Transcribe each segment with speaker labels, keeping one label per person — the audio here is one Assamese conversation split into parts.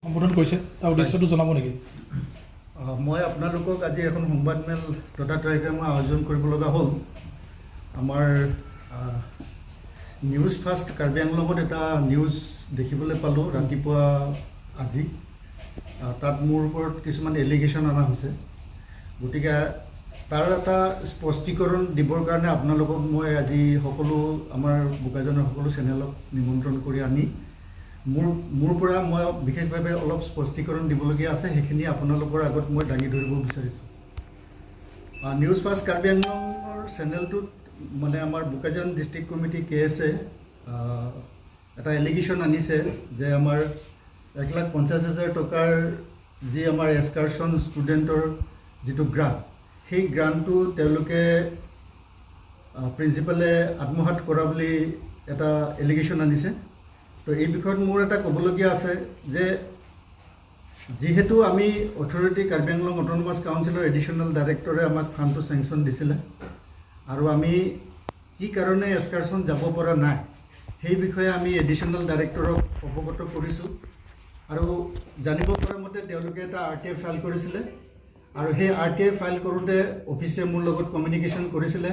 Speaker 1: সম্বোধন কৰিছে, তাৰ উদ্দেশ্যটো জনাব নেকি?
Speaker 2: মই আপোনালোকক আজি এখন সংবাদমেল ততাতৈয়াকৈ মই আয়োজন কৰিব লগা হ'ল। আমাৰ নিউজ ফাৰ্ষ্ট কাৰ্বি আংলঙত এটা নিউজ দেখিবলৈ পালোঁ ৰাতিপুৱা আজি। তাত মোৰ ওপৰত কিছুমান এলিগেশ্যন অনা হৈছে। গতিকে তাৰ এটা স্পষ্টীকৰণ দিবৰ কাৰণে আপোনালোকক মই আজি সকলো আমাৰ বোকাজানৰ সকলো চেনেলক নিমন্ত্ৰণ কৰি আনি মোৰ পৰা মই বিশেষভাৱে অলপ স্পষ্টীকৰণ দিবলগীয়া আছে, সেইখিনি আপোনালোকৰ আগত মই দাঙি ধৰিব বিচাৰিছোঁ। নিউজ ফাৰ্ষ্ট কাৰ্বি আংলঙৰ চেনেলটোত মানে আমাৰ বোকাজান ডিষ্ট্ৰিক্ট কমিটি কে এছ এ এটা এলিগেশ্যন আনিছে যে আমাৰ 1,50,000 টকাৰ যি আমাৰ এক্সকাৰশ্যন ষ্টুডেণ্টৰ যিটো গ্ৰাণ্ট, সেই গ্ৰাণ্টটো তেওঁলোকে প্ৰিন্সিপালে আত্মসাত কৰা বুলি এটা এলিগেশ্যন আনিছে। তো এই বিষয়ত মোৰ এটা ক'বলগীয়া আছে যে যিহেতু আমি অথৰিটি কাৰ্বি আংলং অট'নমাছ কাউন্সিলৰ এডিশ্যনেল ডাইৰেক্টৰে আমাক ফাণ্ডটো চেংচন দিছিলে আৰু আমি কি কাৰণে এক্সকাৰশ্যন যাব পৰা নাই, সেই বিষয়ে আমি এডিশ্যনেল ডাইৰেক্টৰক অৱগত কৰিছোঁ। আৰু জানিব পৰা মতে তেওঁলোকে এটা আৰটিআই ফাইল কৰিছিলে আৰু সেই আৰটিআই ফাইল কৰোঁতে অফিচে মোৰ লগত কমিউনিকেশ্যন কৰিছিলে।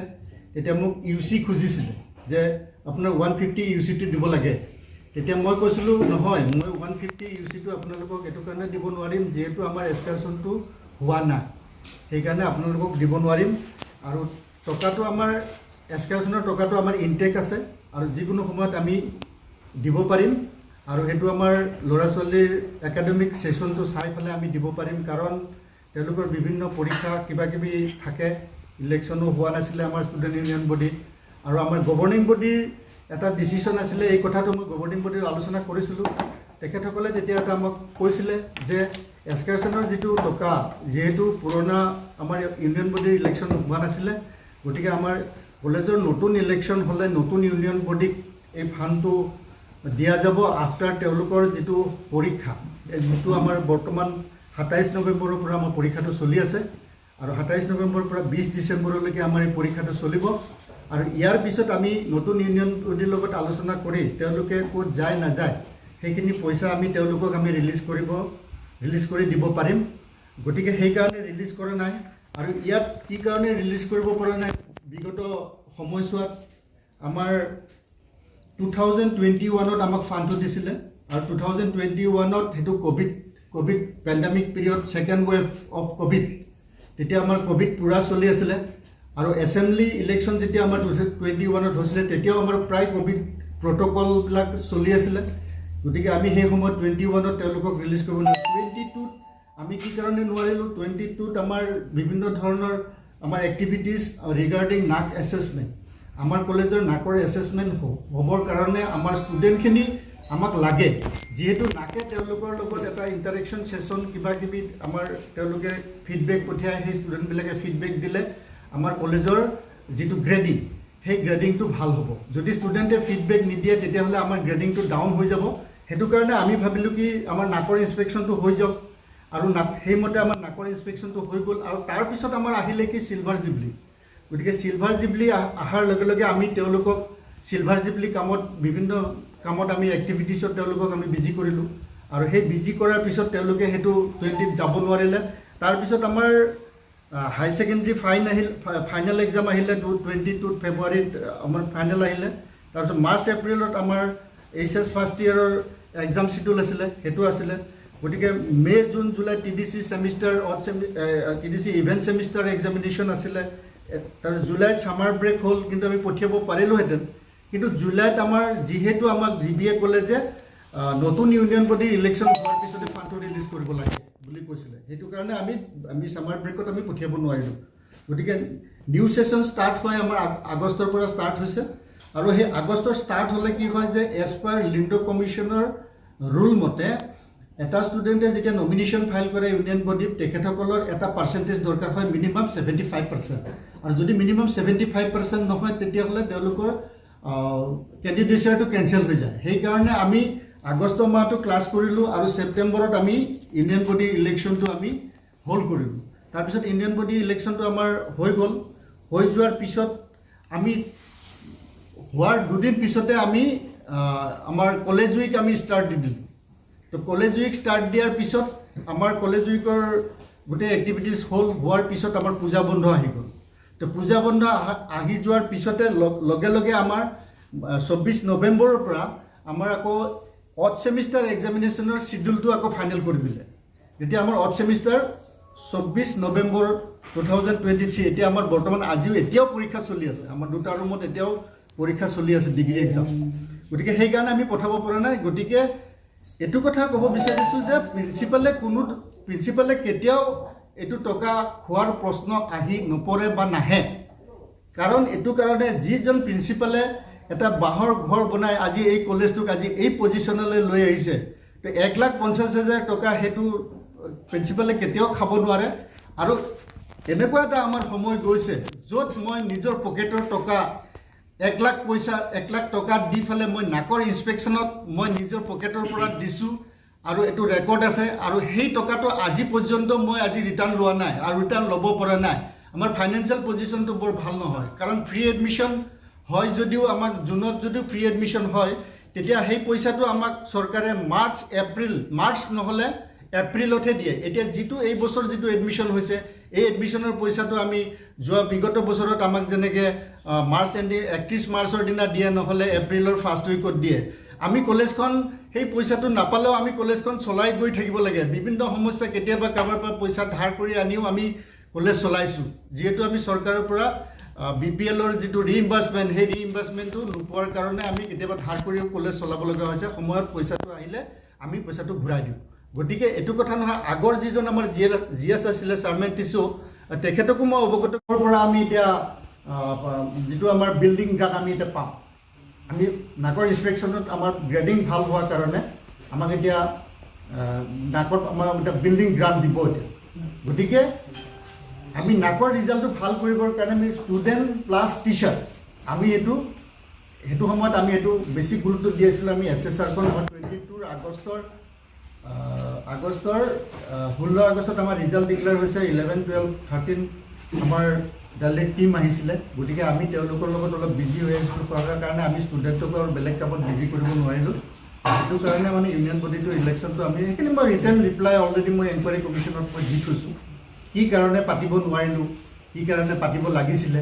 Speaker 2: তেতিয়া মোক ইউ চি খুজিছিলে যে আপোনাৰ 150 ইউ চিটো দিব লাগে। তেতিয়া মই কৈছিলোঁ, নহয়, মই 150 ইউ চিটো আপোনালোকক এইটো কাৰণে দিব নোৱাৰিম, যিহেতু আমাৰ এক্সকাৰশ্যনটো হোৱা নাই, সেইকাৰণে আপোনালোকক দিব নোৱাৰিম। আৰু টকাটো আমাৰ এক্সকাৰশ্যনৰ টকাটো আমাৰ ইনটেক আছে আৰু যিকোনো সময়ত আমি দিব পাৰিম আৰু সেইটো আমাৰ ল'ৰা ছোৱালীৰ একাডেমিক ছেশ্যনটো চাই পেলাই আমি দিব পাৰিম, কাৰণ তেওঁলোকৰ বিভিন্ন পৰীক্ষা কিবা কিবি থাকে। ইলেকশ্যনো হোৱা নাছিলে আমাৰ ষ্টুডেণ্ট ইউনিয়ন বডিত আৰু আমাৰ গভৰ্ণিং বডিৰ এটা ডিচিশ্যন আছিলে। এই কথাটো মই গভৰ্ণিং বডিৰ আলোচনা কৰিছিলোঁ। তেখেতসকলে তেতিয়া এটা আমাক কৈছিলে যে এক্সকাৰশ্যনৰ যিটো টকা, যিহেতু পুৰণা আমাৰ ইউনিয়ন বডিৰ ইলেকশ্যন হোৱা নাছিলে, গতিকে আমাৰ কলেজৰ নতুন ইলেকশ্যন হ'লে নতুন ইউনিয়ন বডিক এই ফাণ্ডটো দিয়া যাব আফটাৰ তেওঁলোকৰ যিটো পৰীক্ষা, এই যিটো আমাৰ বৰ্তমান 27 নৱেম্বৰৰ পৰা আমাৰ পৰীক্ষাটো চলি আছে আৰু 27 নৱেম্বৰৰ পৰা 20 ডিচেম্বৰলৈকে আমাৰ এই পৰীক্ষাটো চলিব। আৰু ইয়াৰ পিছত আমি নতুন ইউনিয়ন বডিৰ লগত আলোচনা কৰি তেওঁলোকে ক'ত যায় নাযায়, সেইখিনি পইচা আমি তেওঁলোকক আমি ৰিলিজ কৰি দিব পাৰিম। গতিকে সেইকাৰণে ৰিলিজ কৰা নাই। আৰু ইয়াত কি কাৰণে ৰিলিজ কৰিব পৰা নাই, বিগত সময়ছোৱাত আমাৰ 2021ত আমাক ফাণ্ডটো দিছিলে আৰু 2021ত সেইটো Covid pandemic period, second wave of Covid, তেতিয়া আমাৰ ক'ভিড পূৰা চলি আছিলে। আৰু এছেম্বলি ইলেকশ্যন যেতিয়া আমাৰ 2021ত হৈছিলে, তেতিয়াও আমাৰ প্ৰায় ক'ভিড প্ৰট'কলবিলাক চলি আছিলে। গতিকে আমি সেই সময়ত 21ত তেওঁলোকক ৰিলিজ কৰিব নোৱাৰিলোঁ। 22ত আমি কি কাৰণে নোৱাৰিলোঁ? 22ত আমাৰ বিভিন্ন ধৰণৰ আমাৰ এক্টিভিটিছ ৰিগাৰ্ডিং নাক এছেছমেণ্ট, আমাৰ কলেজৰ নাকৰ এছেছমেণ্ট হ'বৰ কাৰণে আমাৰ ষ্টুডেণ্টখিনি আমাক লাগে। যিহেতু নাকে তেওঁলোকৰ লগত এটা ইণ্টাৰেকশ্যন ছেশ্যন কিবা কিবি আমাৰ তেওঁলোকে ফিডবেক পঠিয়াই, সেই ষ্টুডেণ্টবিলাকে ফিডবেক দিলে আমাৰ কলেজৰ যিটো গ্ৰেডিং, সেই গ্ৰেডিংটো ভাল হ'ব। যদি ষ্টুডেণ্টে ফিডবেক নিদিয়ে, তেতিয়াহ'লে আমাৰ গ্ৰেডিংটো ডাউন হৈ যাব। সেইটো কাৰণে আমি ভাবিলোঁ কি আমাৰ নাকৰ ইনস্পেকশ্যনটো হৈ যাওক। আৰু নাক সেইমতে আমাৰ নাকৰ ইনস্পেকশ্যনটো হৈ গ'ল আৰু তাৰপিছত আমাৰ আহিলে কি চিলভাৰ জুবলি। গতিকে চিলভাৰ জুবলি অহাৰ লগে লগে আমি তেওঁলোকক চিলভাৰ জুবলি কামত, বিভিন্ন কামত আমি এক্টিভিটিছত তেওঁলোকক আমি বিজি কৰিলোঁ। আৰু সেই বিজি কৰাৰ পিছত তেওঁলোকে সেইটো 20ত যাব নোৱাৰিলে। তাৰপিছত আমাৰ হাই ছেকেণ্ডেৰী আহিল, ফাইনেল এক্সাম আহিলে। 22ত ফেব্ৰুৱাৰীত আমাৰ ফাইনেল আহিলে। তাৰপিছত মাৰ্চ এপ্ৰিলত আমাৰ এইচ এছ ফাৰ্ষ্ট ইয়েৰৰ এক্সাম চিডিউল আছিলে, সেইটো আছিলে। গতিকে মে' June July TDC semester odd TDC even semester examination আছিলে। তাৰপিছত জুলাইত ছামাৰ ব্ৰেক হ'ল, কিন্তু আমি পঠিয়াব পাৰিলোহেঁতেন। কিন্তু জুলাইত আমাৰ যিহেতু আমাক জি বিয়ে ক'লে যে নতুন ইউনিয়ন বডিৰ ইলেকশ্যন হোৱাৰ পিছতে ফাণ্ডটো ৰিলিজ কৰিব লাগে বুলি কৈছিলে, সেইটো কাৰণে আমি ছামাৰ ব্ৰেকত আমি পঠিয়াব নোৱাৰিলোঁ। গতিকে নিউ ছেশ্যন ষ্টাৰ্ট হয় আমাৰ আগষ্টৰ পৰা ষ্টাৰ্ট হৈছে। আৰু সেই আগষ্টৰ ষ্টাৰ্ট হ'লে কি হয় যে এজ পাৰ লিংডো কমিশ্যনৰ ৰুল মতে এটা ষ্টুডেণ্টে যেতিয়া নমিনেশ্যন ফাইল কৰে ইউনিয়ন বডিত, তেখেতসকলৰ এটা পাৰ্চেণ্টেজ দৰকাৰ হয় মিনিমাম 75%। আৰু যদি মিনিমাম 75% নহয়, তেতিয়াহ'লে তেওঁলোকৰ কেণ্ডিডেচাৰটো কেঞ্চেল হৈ যায়। সেইকাৰণে আমি আগষ্ট মাহটো ক্লাছ কৰিলোঁ আৰু ছেপ্টেম্বৰত আমি ইউনিয়ন বডিৰ ইলেকশ্যনটো আমি হোল্ড কৰিলোঁ। তাৰপিছত ইউনিয়ন বডি ইলেকশ্যনটো আমাৰ হৈ গ'ল। হৈ যোৱাৰ পিছত আমি হোৱাৰ দুদিন পিছতে আমি আমাৰ কলেজ উইক আমি ষ্টাৰ্ট দি দিলোঁ। তো তো কলেজ উইক ষ্টাৰ্ট দিয়াৰ পিছত আমাৰ কলেজ উইকৰ গোটেই এক্টিভিটিছ হ'ল। হোৱাৰ পিছত আমাৰ পূজা বন্ধ আহি গ'ল। তো পূজা বন্ধ আহি যোৱাৰ পিছতে লগে লগে আমাৰ 24 নৱেম্বৰৰ পৰা আমাৰ আকৌ অড ছেমিষ্টাৰ এক্সামিনেশ্যনৰ চিডিউলটো আকৌ ফাইনেল কৰি দিলে। তেতিয়া আমাৰ অড ছেমিষ্টাৰ 24 নৱেম্বৰ 2023। এতিয়া আমাৰ বৰ্তমান আজিও এতিয়াও পৰীক্ষা চলি আছে। আমাৰ দুটা ৰুমত এতিয়াও পৰীক্ষা চলি আছে, ডিগ্ৰী এক্সাম। গতিকে সেইকাৰণে আমি পঠাব পৰা নাই। গতিকে এইটো কথা ক'ব বিচাৰিছোঁ যে প্ৰিন্সিপালে কেতিয়াও এইটো টকা খোৱাৰ প্ৰশ্ন আহি নপৰে বা নাহে। কাৰণ এইটো কাৰণে যিজন প্ৰিন্সিপালে এটা বাঁহৰ ঘৰ বনাই আজি এই কলেজটোক আজি এই পজিশ্যনলৈ লৈ আহিছে, তো 1,50,000 টকা সেইটো প্ৰিন্সিপালে কেতিয়াও খাব নোৱাৰে। আৰু এনেকুৱা এটা আমাৰ সময় গৈছে য'ত মই নিজৰ পকেটৰ টকা 1 লাখ পইচা 1 লাখ টকা দি পেলাই মই নাকৰ ইনস্পেকশ্যনত মই নিজৰ পকেটৰ পৰা দিছোঁ আৰু এইটো ৰেকৰ্ড আছে। আৰু সেই টকাটো আজি পৰ্যন্ত মই আজি ৰিটাৰ্ণ লোৱা নাই আৰু ৰিটাৰ্ণ ল'ব পৰা নাই। আমাৰ ফাইনেন্সিয়েল পজিশ্যনটো বৰ ভাল নহয়, কাৰণ ফ্ৰী এডমিশ্যন হয় যদিও আমাক জুনত যদিও ফ্ৰী এডমিশ্যন হয়, তেতিয়া সেই পইচাটো আমাক চৰকাৰে মাৰ্চ, এপ্ৰিল, মাৰ্চ নহ'লে এপ্ৰিলতহে দিয়ে। এতিয়া যিটো এই বছৰ যিটো এডমিশ্যন হৈছে, এই এডমিশ্যনৰ পইচাটো আমি যোৱা বিগত বছৰত আমাক যেনেকৈ মাৰ্চ এণ্ডি 31 মাৰ্চৰ দিনা দিয়ে, নহ'লে এপ্ৰিলৰ ফাৰ্ষ্ট উইকত দিয়ে। আমি কলেজখন সেই পইচাটো নাপালেও আমি কলেজখন চলাই গৈ থাকিব লাগে। বিভিন্ন সমস্যা, কেতিয়াবা কাৰোবাৰ পৰা পইচা ধাৰ কৰি আনিও আমি কলেজ চলাইছোঁ। যিহেতু আমি চৰকাৰৰ পৰা বিপিএলৰ যিটো ৰিইম্বাৰ্চমেণ্ট, সেই ৰিইম্বাৰ্চমেণ্টটো নোপোৱাৰ কাৰণে আমি কেতিয়াবা ধাৰ কৰিও কলেজ চলাব লগা হৈছে। সময়ত পইচাটো আহিলে আমি পইচাটো ঘূৰাই দিওঁ। গতিকে এইটো কথা নহয়। আগৰ যিজন আমাৰ জি এছ আছিলে, চাৰমেন টিচু, তেখেতকো মই অৱগত পৰা আমি এতিয়া যিটো আমাৰ বিল্ডিং গাত আমি এতিয়া পাম, আমি নাকৰ ইনস্পেকশ্যনত আমাৰ গ্ৰেডিং ভাল হোৱাৰ কাৰণে আমাক এতিয়া নাকত আমাৰ এতিয়া বিল্ডিং গ্ৰাণ্ট দিব এতিয়া। গতিকে আমি নাকৰ ৰিজাল্টটো ভাল কৰিবৰ কাৰণে আমি ষ্টুডেণ্ট প্লাছ টিচাৰ, আমি সেইটো সময়ত আমি এইটো বেছি গুৰুত্ব দি আছিলোঁ। আমি এছ এছ আৰখন 22ৰ আগষ্টৰ 16 আগষ্টত আমাৰ ৰিজাল্ট ডিক্লেয়াৰ হৈছে। 11, 12, 13 আমাৰ দিল্লীৰ টীম আহিছিলে। গতিকে আমি তেওঁলোকৰ লগত অলপ বিজি হৈ আছিলোঁ থকাৰ কাৰণে আমি ষ্টুডেণ্টক আৰু বেলেগ কামত বিজি কৰিব নোৱাৰিলোঁ। সেইটো কাৰণে মানে ইউনিয়ন বডিটো ইলেকশ্যনটো আমি সেইখিনি মই ৰিটাৰ্ণ ৰিপ্লাই অলৰেডি মই এনকুৱাৰী কমিশ্যনত মই দি থৈছোঁ। কি কাৰণে পাতিব নোৱাৰিলোঁ, কি কাৰণে পাতিব লাগিছিলে,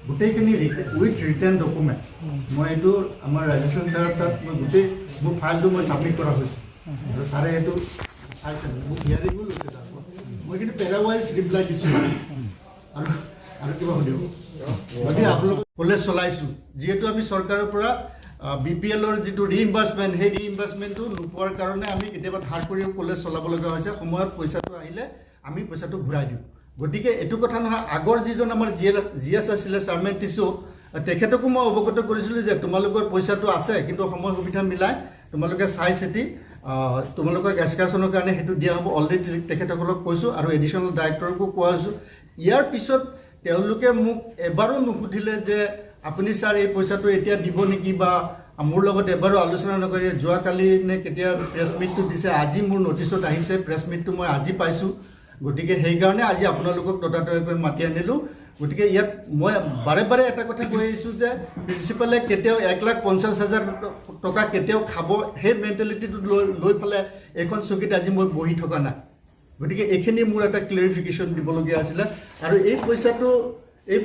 Speaker 2: গোটেইখিনি উইথ ৰিটাৰ্ণ ডকুমেণ্ট মই এইটো আমাৰ ৰাজেশন ছাৰৰ তাত মই গোটেই মোৰ ফাইলটো মই ছাবমিট কৰা হৈছে আৰু ছাৰে এইটো চাইছে, মোক হিয়াৰিঙো লৈছে। তাৰপৰা মই কিন্তু পেৰাৱাইজ ৰিপ্লাই দিছোঁ। আৰু কিবা সুধিব? বাকী আপোনালোক কলেজ চলাইছোঁ। যিহেতু আমি চৰকাৰৰ পৰা বিপিএলৰ যিটো ৰিইম্বাৰ্চমেণ্ট, সেই ৰিইম্বাৰ্চমেণ্টটো নোপোৱাৰ কাৰণে আমি কেতিয়াবা ধাৰ কৰিও কলেজ চলাব লগা হৈছে। সময়ত পইচাটো আহিলে আমি পইচাটো ঘূৰাই দিওঁ। গতিকে এইটো কথা নহয়। আগৰ যিজন আমাৰ জি এছ আছিলে, চাৰমেন টিচু, তেখেতকো মই অৱগত কৰিছিলোঁ যে তোমালোকৰ পইচাটো আছে, কিন্তু সময় সুবিধা মিলাই তোমালোকে চাই চিতি তোমালোকক এক্সকাৰ্চনৰ কাৰণে সেইটো দিয়া হ'ব। অলৰেডি তেখেতসকলক কৈছোঁ আৰু এডিশ্যনেল ডাইৰেক্টৰকো কোৱা হৈছোঁ। ইয়াৰ পিছত তেওঁলোকে মোক এবাৰো নুসুধিলে যে আপুনি ছাৰ এই পইচাটো এতিয়া দিব নেকি বা মোৰ লগত এবাৰো আলোচনা নকৰি যোৱাকালি নে কেতিয়া প্ৰেছ মিটটো দিছে। আজি মোৰ নটিচত আহিছে, প্ৰেছ মিটটো মই আজি পাইছোঁ। গতিকে সেইকাৰণে আজি আপোনালোকক ততাতৈয়াকৈ মাতি আনিলোঁ। গতিকে ইয়াত মই বাৰে বাৰে এটা কথা কৈ আহিছোঁ যে প্ৰিন্সিপালে কেতিয়াও 1,50,000 টকা কেতিয়াও খাব সেই মেণ্টেলিটিটো লৈ পেলাই এইখন চকীত আজি মই বহি থকা নাই। গতিকে এইখিনি মোৰ এটা ক্লেৰিফিকেশ্যন দিবলগীয়া আছিলে। আৰু এই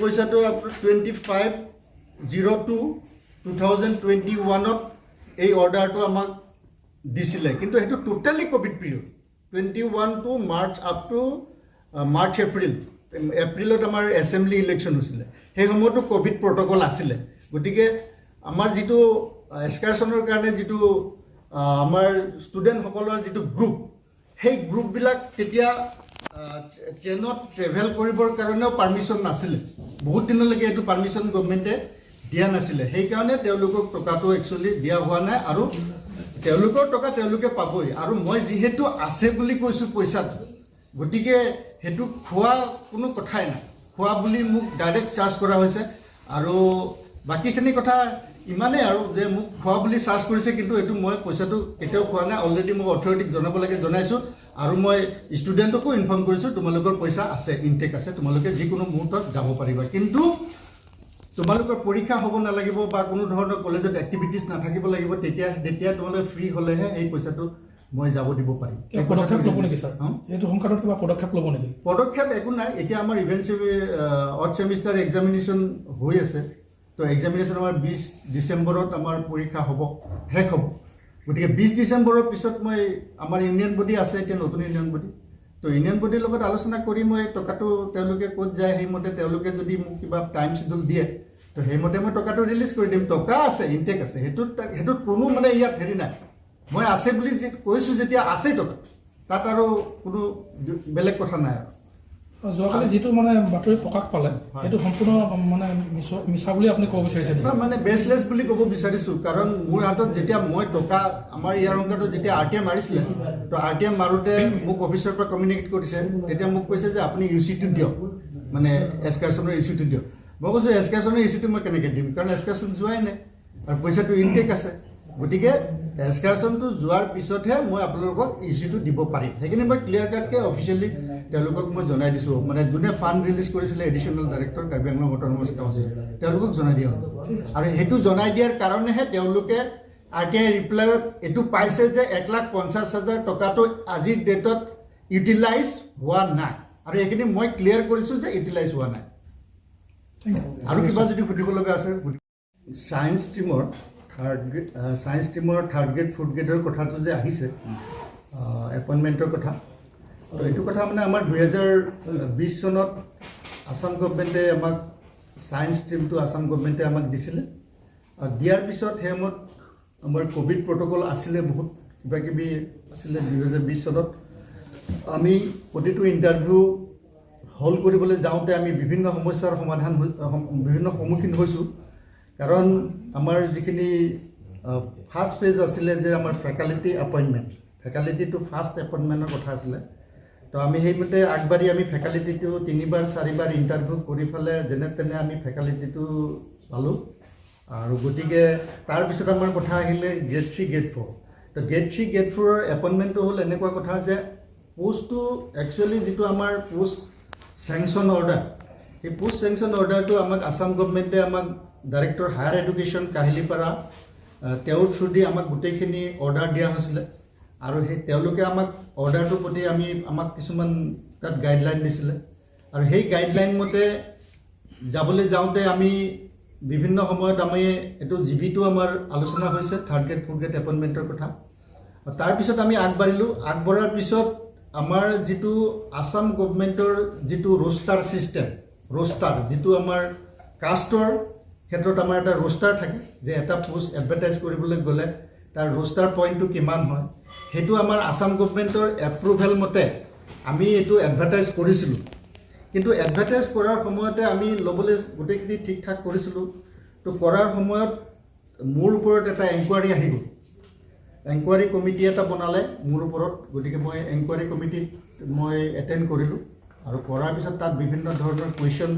Speaker 2: পইচাটো আপোনাৰ 25/02/2021ত এই অৰ্ডাৰটো আমাক দিছিলে। কিন্তু সেইটো totally Covid period, 21 to March, up to March, April. এপ্ৰিলত আমাৰ এছেম্বলি ইলেকশ্যন হৈছিলে। সেই সময়তো ক'ভিড প্ৰট'কল আছিলে। গতিকে আমাৰ যিটো এক্সকাৰ্চনৰ কাৰণে যিটো আমাৰ ষ্টুডেণ্টসকলৰ যিটো গ্ৰুপ, সেই গ্ৰুপবিলাক তেতিয়া ট্ৰেইনত ট্ৰেভেল কৰিবৰ কাৰণেও পাৰ্মিশ্যন নাছিলে। বহুত দিনলৈকে এইটো পাৰ্মিশ্যন গভমেণ্টে দিয়া নাছিলে। সেইকাৰণে তেওঁলোকক টকাটো একচুৱেলি দিয়া হোৱা নাই আৰু তেওঁলোকৰ টকা তেওঁলোকে পাবই। আৰু মই যিহেতু আছে বুলি কৈছোঁ পইচাটো, গতিকে সেইটো খোৱা কোনো কথাই নাই। খোৱা বুলি মোক ডাইৰেক্ট চাৰ্জ কৰা হৈছে। আৰু বাকীখিনি কথা ইমানেই আৰু যে মোক খোৱা বুলি চাৰ্জ কৰিছে, কিন্তু এইটো মই পইচাটো কেতিয়াও খোৱা নাই। অলৰেডি মই অথৰিটিক জনাব লাগে জনাইছোঁ আৰু মই ষ্টুডেণ্টকো ইনফৰ্ম কৰিছোঁ, তোমালোকৰ পইচা আছে, ইনটেক আছে, তোমালোকে যিকোনো মুহূৰ্তত যাব পাৰিবা। কিন্তু তোমালোকৰ পৰীক্ষা হ'ব নালাগিব বা কোনো ধৰণৰ কলেজত এক্টিভিটিছ নাথাকিব লাগিব। তেতিয়া তোমালোকে ফ্ৰী হ'লেহে এই পইচাটো মই যাব দিব পাৰিম।
Speaker 1: কিবা পদক্ষেপ ল'ব নেকি ছাৰ?
Speaker 2: হা?
Speaker 1: এইটো সংক্ৰান্তত কিবা পদক্ষেপ ল'ব নেকি?
Speaker 2: পদক্ষেপ একো নাই। এতিয়া আমাৰ ইভেন অড ছেমিষ্টাৰ এক্সামিনেশ্যন হৈ আছে। তো এক্সামিনেশ্যন আমাৰ 20 ডিচেম্বৰত আমাৰ পৰীক্ষা হ'ব, শেষ হ'ব। গতিকে 20 ডিচেম্বৰৰ পিছত মই আমাৰ ইউনিয়ন বডি আছে এতিয়া, নতুন ইউনিয়ন বডি। তো ইউনিয়ন বডিৰ লগত আলোচনা কৰি মই টকাটো তেওঁলোকে ক'ত যায় সেইমতে তেওঁলোকে যদি মোক কিবা টাইম শ্বেডিউল দিয়ে, তো সেইমতে মই টকাটো ৰিলিজ কৰি দিম। টকা আছে, ইনটেক আছে, সেইটোত কোনো মানে ইয়াত হেৰি নাই। মই আছে বুলি যি কৈছোঁ যেতিয়া আছেই টকা, তাত আৰু কোনো বেলেগ কথা নাই আৰু।
Speaker 1: যোৱাকালি যিটো মানে বাতৰি প্ৰকাশ পালে, সেইটো সম্পূৰ্ণ মানে মিছা বুলি আপুনি ক'ব বিচাৰিছে নেকি?
Speaker 2: নহয়, মানে বেচলেছ বুলি ক'ব বিচাৰিছোঁ। কাৰণ মোৰ হাতত যেতিয়া মই টকা আমাৰ ইয়াৰ অংকটো যেতিয়া আৰ টি I মাৰিছিলে, তো আৰ টি I মাৰোঁতে মোক অফিচৰ পৰা কমিউনিকেট কৰিছে। তেতিয়া মোক কৈছে যে আপুনি ইউ চিটো দিয়ক, মানে এক্সকাৰ্চনৰ ইউ চিটো দিয়ক। মই কৈছোঁ, এক্সকাৰ্চনৰ ইউ চিটো মই কেনেকৈ দিম? কাৰণ এক্সকাৰ্চন যোৱাই নাই আৰু পইচাটো ইনটেক আছে। গতিকে এক্সকাৰ্চনটো যোৱাৰ পিছতহে মই আপোনালোকক ইউ চিটো দিব পাৰিম। সেইখিনি মই ক্লিয়াৰ কাটকৈ অফিচিয়েলি তেওঁলোকক মই জনাই দিছোঁ। মানে যোনে ফাণ্ড ৰিলিজ কৰিছিলে, additional director, Karbi Anglong autonomous council, তেওঁলোকক জনাই দিয়া হ'ল। আৰু সেইটো জনাই দিয়াৰ কাৰণেহে তেওঁলোকে আৰ টি I ৰিপ্লাইত এইটো পাইছে যে 1,50,000 টকাটো আজিৰ ডেটত ইউটিলাইজ হোৱা নাই। আৰু এইখিনি মই ক্লিয়াৰ কৰিছোঁ যে ইউটিলাইজ হোৱা নাই।
Speaker 1: Thank U.
Speaker 2: আৰু কিবা যদি সুধিব লগা আছে। ছায়েন্স ষ্ট্ৰীমৰ থাৰ্ড গ্ৰেড, ফ'ৰ্থ গ্ৰেডৰ কথাটো যে আহিছে, এপইণ্টমেণ্টৰ কথা, তো এইটো কথা মানে আমাৰ 2020 চনত আছাম গভমেণ্টে আমাক ছায়েন্স ষ্ট্ৰীমটো আছাম গভমেণ্টে আমাক দিছিলে। আৰু দিয়াৰ পিছত সেই সময়ত আমাৰ ক'ভিড প্ৰট'কল আছিলে, বহুত কিবা কিবি আছিলে। 2020 চনত আমি প্ৰতিটো ইণ্টাৰভিউ হল কৰিবলৈ যাওঁতে আমি বিভিন্ন সমস্যাৰ সমাধান বিভিন্ন সন্মুখীন হৈছোঁ। কাৰণ আমাৰ যিখিনি ফাৰ্ষ্ট ফেজ আছিলে যে আমাৰ ফেকাল্টি এপইণ্টমেণ্ট, ফেকাল্টিটো ফাৰ্ষ্ট এপইণ্টমেণ্টৰ কথা আছিলে। তো আমি সেইমতে আগবাঢ়ি আমি ফেকাল্টিটো তিনিবাৰ চাৰিবাৰ ইণ্টাৰভিউ কৰি পেলাই যেনে তেনে আমি ফেকাল্টিটো পালোঁ। আৰু গতিকে তাৰপিছত আমাৰ কথা আহিলে গ্ৰেড থ্ৰী, গ্ৰেড ফ'ৰ। তো গ্ৰেড থ্ৰী, গ্ৰেড ফ'ৰৰ এপইণ্টমেণ্টটো হ'ল এনেকুৱা কথা যে পষ্টটো একচুৱেলি যিটো আমাৰ পোষ্ট চেংচন অৰ্ডাৰ, সেই পোষ্ট চেংচন অৰ্ডাৰটো আমাক আছাম গভমেণ্টে আমাক ডাইৰেক্টৰ হায়াৰ এডুকেশ্যন কাহিলীপাৰা, তেওঁৰ থ্ৰু দি আমাক গোটেইখিনি অৰ্ডাৰ দিয়া হৈছিলে। আৰু সেই তেওঁলোকে আমাক অৰ্ডাৰটোৰ প্ৰতি আমাক কিছুমান তাত গাইডলাইন দিছিলে। আৰু সেই গাইডলাইন মতে যাবলৈ যাওঁতে আমি বিভিন্ন সময়ত আমি এইটো জিবিটো আমাৰ আলোচনা হৈছে, থাৰ্ড গ্ৰেড, ফ'ৰ্থ গ্ৰেড এপইণ্টমেণ্টৰ কথা। তাৰপিছত আমি আগবাঢ়িলোঁ। আগবঢ়াৰ পিছত আমাৰ যিটো আছাম গভমেণ্টৰ যিটো ৰোষ্টাৰ ছিষ্টেম, ৰোষ্টাৰ যিটো আমাৰ কাষ্টৰ ক্ষেত্ৰত আমাৰ এটা ৰোষ্টাৰ থাকে যে এটা পোষ্ট এডভাৰটাইজ কৰিবলৈ গ'লে তাৰ ৰোষ্টাৰ পইণ্টটো কিমান হয়, সেইটো আমাৰ আছাম গভমেণ্টৰ এপ্ৰুভেল মতে আমি এইটো এডভাৰটাইজ কৰিছিলোঁ। কিন্তু এডভাৰটাইজ কৰাৰ সময়তে আমি ল'বলৈ গোটেইখিনি ঠিক ঠাক কৰিছিলোঁ। তো কৰাৰ সময়ত মোৰ ওপৰত এটা এনকুৱাৰী আহি গ'ল। এনকুৱাৰী কমিটি এটা বনালে মোৰ ওপৰত। গতিকে মই এনকুৱাৰী কমিটিত মই এটেণ্ড কৰিলোঁ। আৰু কৰাৰ পিছত তাত বিভিন্ন ধৰণৰ কুৱেশ্যন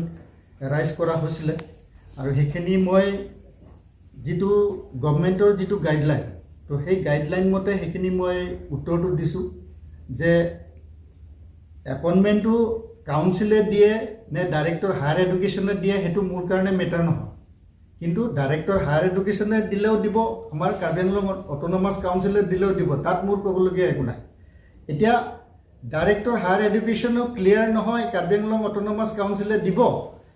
Speaker 2: এৰাইজ কৰা হৈছিলে। আৰু সেইখিনি মই যিটো গভমেণ্টৰ যিটো গাইডলাইন, তো সেই গাইডলাইন মতে সেইখিনি মই উত্তৰটো দিছোঁ যে এপইণ্টমেণ্টটো কাউন্সিলে দিয়ে নে ডাইৰেক্টৰ হায়াৰ এডুকেশ্যনে দিয়ে, সেইটো মোৰ কাৰণে মেটাৰ নহয়। কিন্তু ডাইৰেক্টৰ হায়াৰ এডুকেশ্যনে দিলেও দিব, আমাৰ কাৰ্বি আংলং অট'নমাছ কাউন্সিলে দিলেও দিব, তাত মোৰ ক'বলগীয়া একো নাই। এতিয়া ডাইৰেক্টৰ হায়াৰ এডুকেশ্যনো ক্লিয়াৰ নহয় কাৰ্বি আংলং অট'নমাছ কাউন্সিলে দিব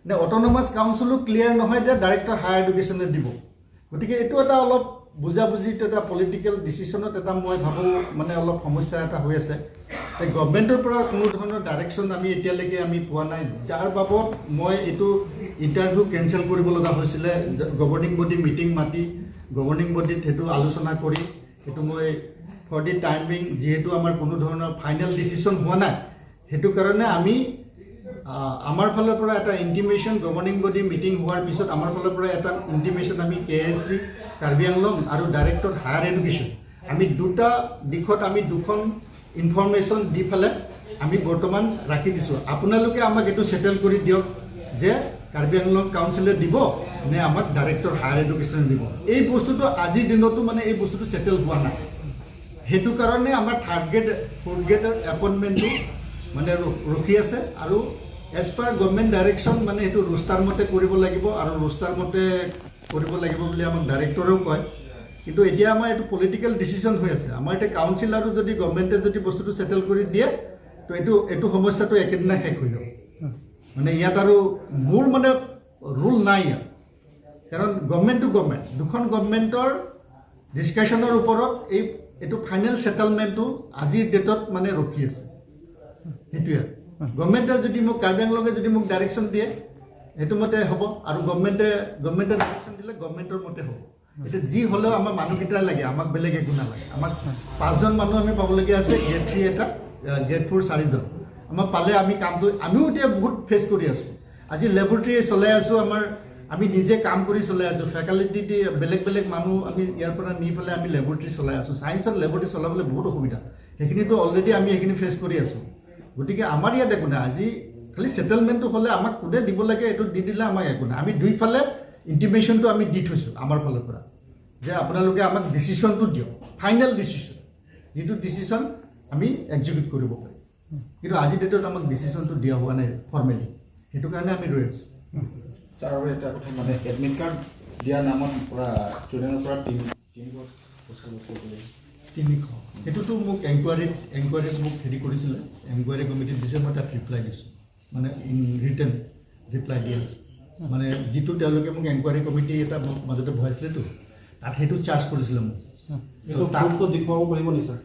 Speaker 2: নে অট'নমাছ কাউন্সিলো ক্লিয়াৰ নহয় যে ডাইৰেক্টৰ হায়াৰ এডুকেশ্যনে দিব। গতিকে এইটো এটা অলপ বুজাবুজিত এটা পলিটিকেল ডিচিশ্যনত এটা মই ভাবোঁ মানে অলপ সমস্যা এটা হৈ আছে। গভমেণ্টৰ পৰা কোনো ধৰণৰ ডাইৰেকশ্যন আমি এতিয়ালৈকে আমি পোৱা নাই, যাৰ বাবদ মই এইটো ইণ্টাৰভিউ কেঞ্চেল কৰিব লগা হৈছিলে। গভৰ্ণিং বডি মিটিং মাতি গভৰ্ণিং বডিত সেইটো আলোচনা কৰি সেইটো মই ফৰ the time being, যিহেতু আমাৰ কোনো ধৰণৰ ফাইনেল ডিচিশ্যন হোৱা নাই, সেইটো কাৰণে আমি আমাৰ ফালৰ পৰা এটা ইণ্টিমেশ্যন, গভৰ্ণিং বডি মিটিং হোৱাৰ পিছত আমাৰ ফালৰ পৰা এটা ইণ্টিমেশ্যন আমি কে এছ চি কাৰ্বি আংলং আৰু ডাইৰেক্টৰ হায়াৰ এডুকেশ্যন, আমি দুটা দিশত আমি দুখন ইনফৰ্মেশ্যন দি পেলাই আমি বৰ্তমান ৰাখি দিছোঁ। আপোনালোকে আমাক এইটো ছেটেল কৰি দিয়ক যে কাৰ্বি আংলং কাউন্সিলে দিব নে আমাক ডাইৰেক্টৰ হায়াৰ এডুকেশ্যনে দিব। এই বস্তুটো আজিৰ দিনতো মানে এই বস্তুটো ছেটেল হোৱা নাই। সেইটো কাৰণে আমাৰ থাৰ্ড গ্ৰেড, ফ'ৰ্থ গ্ৰেডৰ এপইণ্টমেণ্টটো মানে ৰখি আছে। আৰু এজ পাৰ গভমেণ্ট ডাইৰেকশ্যন মানে সেইটো ৰোষ্টাৰ মতে কৰিব লাগিব আৰু ৰোষ্টাৰ মতে কৰিব লাগিব বুলি আমাক ডাইৰেক্টৰেও কয়। কিন্তু এতিয়া আমাৰ এইটো পলিটিকেল ডিচিশ্যন হৈ আছে। আমাৰ এতিয়া কাউন্সিল আৰু যদি গভমেণ্টে যদি বস্তুটো ছেটেল কৰি দিয়ে, তো এইটো সমস্যাটো একেদিনা শেষ হৈ যাব। মানে ইয়াত আৰু মোৰ মানে ৰোল নাই ইয়াত, কাৰণ গভমেণ্ট টু গভমেণ্ট, দুখন গভমেণ্টৰ ডিছকাশ্যনৰ ওপৰত এইটো ফাইনেল ছেটেলমেণ্টটো আজিৰ ডেটত মানে ৰখি আছে। সেইটোৱে, গভমেণ্টে যদি মোক, কাৰ্বি আংলঙে যদি মোক ডাইৰেকশ্যন দিয়ে, সেইটো মতে হ'ব আৰু গভমেণ্টে ডাইৰেকশ্যন দিলে গভমেণ্টৰ মতে হ'ব। এতিয়া যি হ'লেও আমাৰ মানুহকেইটাই লাগে, আমাক বেলেগ একো নালাগে। আমাক পাঁচজন মানুহ আমি পাবলগীয়া আছে, গ্ৰেড 3 এটা, গ্ৰেড 4 চাৰিজন। আমাক পালে আমি কামটো, আমিও এতিয়া বহুত ফেচ কৰি আছোঁ। আজি লেবৰেটৰী চলাই আছোঁ, আমি নিজে কাম কৰি চলাই আছোঁ। ফেকাল্টি দি বেলেগ বেলেগ মানুহ আমি ইয়াৰ পৰা নি পেলাই আমি লেবৰেটৰী চলাই আছোঁ। ছায়েন্সত লেবৰেটৰী চলাবলৈ বহুত অসুবিধা, সেইখিনিতো অলৰেডি আমি সেইখিনি ফেচ কৰি আছোঁ। গতিকে আমাৰ ইয়াত একো নাই। আজি খালি ছেটেলমেণ্টটো হ'লে, আমাক কোনে দিব লাগে এইটো দি দিলে আমাক একো নাই। আমি দুইফালে ইণ্টিমেশ্যনটো আমি দি থৈছোঁ আমাৰ ফালৰ পৰা যে আপোনালোকে আমাক ডিচিশ্যনটো দিয়ক, ফাইনেল ডিচিশ্যন, যিটো ডিচিশ্যন আমি এক্সিকিউট কৰিব পাৰিম। কিন্তু আজিৰ ডেটত আমাক ডিচিশ্যনটো দিয়া হোৱা নাই ফৰ্মেলি, সেইটো কাৰণে আমি ৰৈ আছোঁ।
Speaker 3: ছাৰ, আৰু এটা কথা, মানে এডমিট কাৰ্ড দিয়াৰ নামত পূৰা ষ্টুডেণ্টৰ পৰা 300 পইচা লৈছে বুলি।
Speaker 2: 300, সেইটোতো মোক এনকুৱাৰীত মোক হেৰি কৰিছিলে, এনকুৱাৰী কমিটিত দিছে, মই তাত ৰিপ্লাই দিছোঁ, মানে ইন ৰিটেন ৰিপ্লাই দিয়া আছে। মানে যিটো তেওঁলোকে মোক এনকুৱাৰী কমিটি এটা মোক মাজতে বহাইছিলেতো, তাত সেইটো চাৰ্জ কৰিছিলে মোক।
Speaker 4: এইটো প্ৰুফটো দেখুৱাব পাৰিব নি ছাৰ?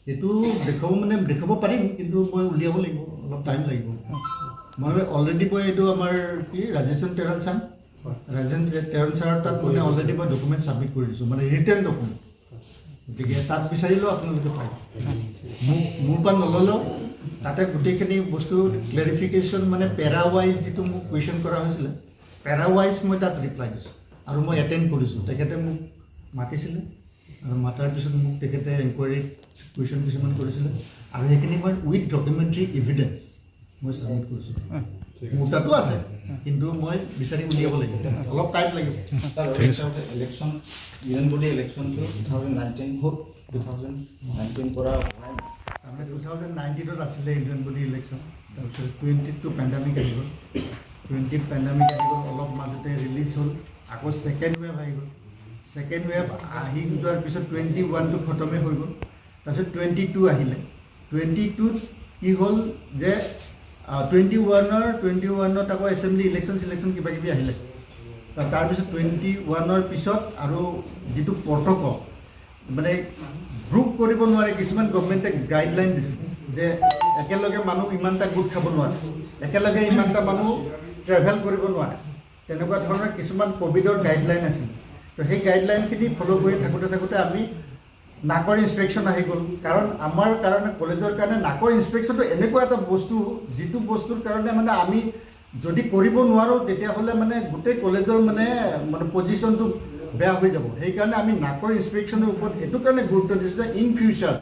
Speaker 2: সেইটো দেখুৱাব, মানে দেখুৱাব পাৰিম, কিন্তু মই উলিয়াব লাগিব, অলপ টাইম লাগিব। মই অলৰেডি মই এইটো আমাৰ কি ৰাজেশন টেৰণ ছাৰ, ৰাজেন টেৰণ ছাৰৰ তাত মানে অলৰেডি মই ডকুমেণ্ট ছাবমিট কৰি দিছোঁ, মানে ৰিটেন ডকুমেণ্ট। গতিকে তাত বিচাৰিলেও আপোনালোকে পাই, মোক মোৰ পৰা নল'লেও তাতে গোটেইখিনি বস্তু ক্লেৰিফিকেশ্যন, মানে পেৰা ৱাইজ যিটো মোক কুৱেশ্যন কৰা হৈছিলে, পেৰা ৱাইজ মই তাত ৰিপ্লাই দিছোঁ আৰু মই এটেণ্ড কৰিছোঁ। তেখেতে মোক মাতিছিলে আৰু মাতাৰ পিছত মোক তেখেতে এনকুৱাৰীত কুৱেশ্যন কিছুমান কৰিছিলে আৰু সেইখিনি মই উইথ ডকুমেণ্টেৰী ইভিডেঞ্চ মই ছাবমিট কৰিছোঁ। মোৰ তাতো আছে, কিন্তু মই বিচাৰি উলিয়াব লাগিব, অলপ টাইম লাগিব।
Speaker 3: ছাৰ, আৰু এটা কথা, ইলেকশ্যন, ইউনিয়ন বডি ইলেকশ্যনটো 2019 হ'ল, 2019 পৰা হোৱাই নাই।
Speaker 2: তাৰমানে 2019ত আছিলে ইউনিয়ন বডি ইলেকশ্যন, তাৰপিছত 20তটো পেণ্ডামিক আহি গ'ল। 20ত পেণ্ডামিক আহি গ'ল, অলপ মাজতে ৰিলিজ হ'ল, আকৌ ছেকেণ্ড ৱেভ আহি গ'ল। ছেকেণ্ড ৱেভ আহি যোৱাৰ পিছত 21টো খতমেই হৈ গ'ল। তাৰপিছত 22 আহিলে। 22ত কি হ'ল যে 21ত আকৌ এছেম্বলি ইলেকশ্যন চিলেকশ্যন কিবা কিবি আহিলে। তাৰপিছত 21ৰ পিছত আৰু যিটো প্ৰট'কল, মানে গ্ৰুপ কৰিব নোৱাৰে, কিছুমান গভমেণ্টে গাইডলাইন দিছে যে একেলগে মানুহ ইমানটা গোট খাব নোৱাৰে, একেলগে ইমানটা মানুহ ট্ৰেভেল কৰিব নোৱাৰে, তেনেকুৱা ধৰণৰ কিছুমান ক'ভিডৰ গাইডলাইন আছিল। তো সেই গাইডলাইনখিনি ফ'ল' কৰি থাকোঁতে থাকোঁতে আমি নাকৰ ইনস্পেকশ্যন আহি গ'ল। কাৰণ আমাৰ কাৰণে, কলেজৰ কাৰণে নাকৰ ইনস্পেকশ্যনটো এনেকুৱা এটা বস্তু, যিটো বস্তুৰ কাৰণে মানে আমি যদি কৰিব নোৱাৰোঁ, তেতিয়াহ'লে মানে গোটেই কলেজৰ মানে পজিশ্যনটো বেয়া হৈ যাব। সেইকাৰণে আমি নাকৰ ইনস্পেকশ্যনৰ ওপৰত এইটো কাৰণে গুৰুত্ব দিছোঁ যে ইন ফিউচাৰ